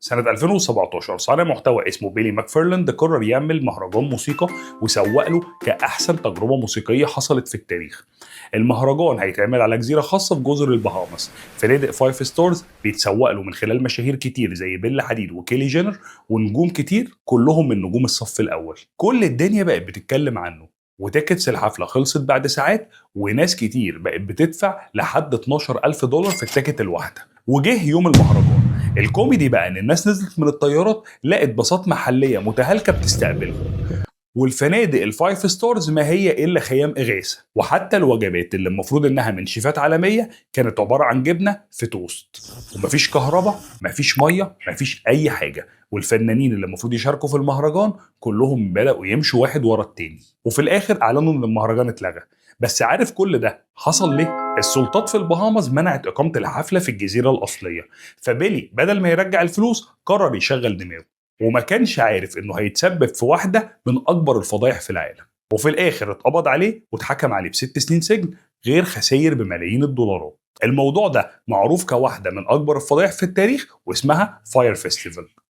سنة 2017 صانع محتوى اسمه بيلي ماكفرلاند قرر يعمل مهرجان موسيقى وسوق له كأحسن تجربة موسيقية حصلت في التاريخ. المهرجان هيتعمل على جزيرة خاصة في جزر البهامس، فنادق 5 stars بيتسوق له من خلال مشاهير كتير زي بيلا حديد وكيلي جينر ونجوم كتير كلهم من نجوم الصف الأول. كل الدنيا بقت بتتكلم عنه، و tickets الحفلة خلصت بعد ساعات، وناس كتير بقت بتدفع لحد 12,000 دولار في ال ticket الواحدة. وجه يوم المهرجان، الكوميدي بقى ان الناس نزلت من الطيارات لقت باصات محلية متهالكة بتستقبلهم، والفنادق ال five stars ما هي الا خيام اغاثه، وحتى الوجبات اللي المفروض انها من شيفات عالمية كانت عبارة عن جبنه في توست، ومفيش كهرباء، مفيش ميه، مفيش اي حاجه. والفنانين اللي المفروض يشاركوا في المهرجان كلهم بداوا يمشوا واحد ورا التاني، وفي الاخر اعلنوا ان المهرجان اتلغى. بس عارف كل ده حصل ليه؟ السلطات في البهامز منعت اقامه الحفلة في الجزيرة الاصلية، فبيلي بدل ما يرجع الفلوس قرر يشغل دماغه، وما كانش عارف انه هيتسبب في واحدة من اكبر الفضايح في العالم. وفي الاخر اتقبض عليه واتحكم عليه ب6 سنين سجن غير خسائر بملايين الدولارات. الموضوع ده معروف كواحده من اكبر الفضايح في التاريخ واسمها Fyre Festival.